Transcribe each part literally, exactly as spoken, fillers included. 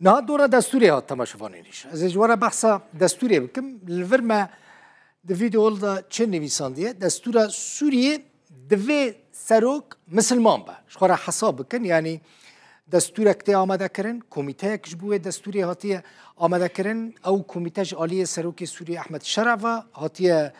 Niha dora destûrê hat temaşevanên hêja. Ez ê ji we re behsa destûrê bikim. Li vir me di vîdeo de çi nivîsandiye? Destûra Sûriyê divê serok misilman be. Ji xwe re hesab bikin, yanî destûrek tê amadekirin, komîteyek ji bo wê destûrê hatiye amadekirin. Ew komîte ji aliyê serokê Sûriyê Ehmed Şera ve hatiye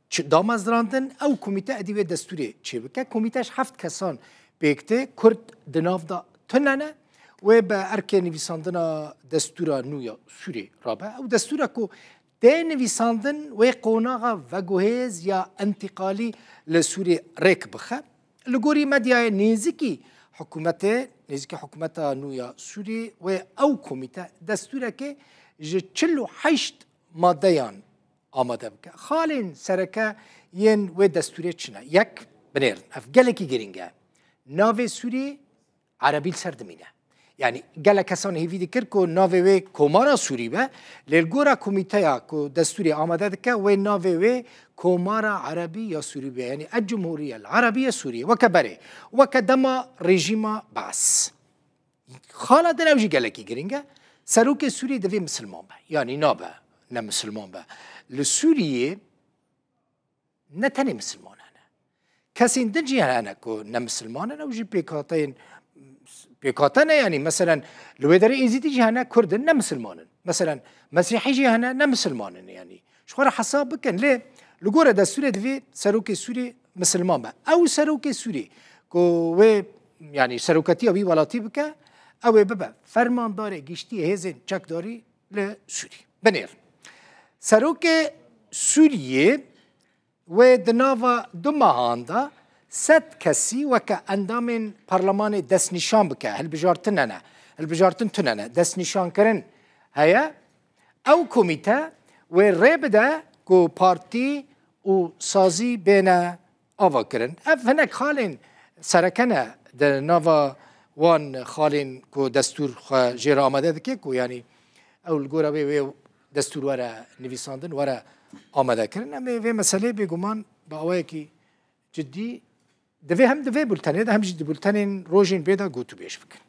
çi-, damezrandin, ew komîte êdî wê destûrê çêbike. Komîte ji heft kesan pêk tê, Kurd di nav de tune ne. Wê bi erkê nivîsandina destûra nû ya Sûrî rabe. Ew destûra ku tê nivîsandin, wê qonaxa veguhêz ya entîqalî li Sûrî rêk bixe. Li gorî medyayê nêzîkî hikûmetê, nêzîkî hikûmeta nû ya Sûrî, wê ew komîte destûrekê ji çil û heşt madeyan amade bike. Xalên sereke yên wê destûrê çi ne? Yek, binêrin. Ev gelekî girîng e. Navê Sûrî erebî li ser dimîne. Yanî gelek kesan hêvî dikir ku navê wê Komara Sûrî be, lê li gora komîteya ku destûrê amade dike, wê navê wê Komara Erebî ya Sûrî be. Yanî El Cumhuriye El Erebiye Sûriye. Weke berê, weke dema rejîma Baas. Xala din ew jî gelekî girîng e. Serokê Sûriyê divê misilman be. Yanî nabe ne misilman be. Li Sûriyê ne tenê misilman hene. Kesên din jî hene ku ne misilman in, ew jî pêkhateyên, pêkhate ne, yanî meselen li wê derê Êzîdî jî hene, Kurd in, ne misilman in. Meselen Mesîhî jî hene, ne misilman in, yanî. Ji xwe re hesab bikin, lê li gorî destûrê divê serokê Sûrî misilman be. Ew serokê Sûrî ku wê, yanî seroketiya wî welatî bike, ew ê bibe fermandarê giştî hêzên çekdarî li Sûrî. Binêrin. Serokê Sûriyê wê di nava du mehan de sed kesî weke endamên parlemanê destnîşan bike, hilbijartin hene, hilbijartin tune ne, destnîşankirin heye. Ew komîte wê rê bide ku partî û sazî bêne ava kirin. Ev hinek xalên sereke ne di nava wan xalên ku destûr xwe jê re amade dike, ku yanî ew li gora wê, wê destûr were nivîsandin, were amade kirin. Em ê vê meseleyê bêguman bi awayekî cidî divê hem di vê bultenê de hem jî di bultenên rojên bê de gotûbêj bikin.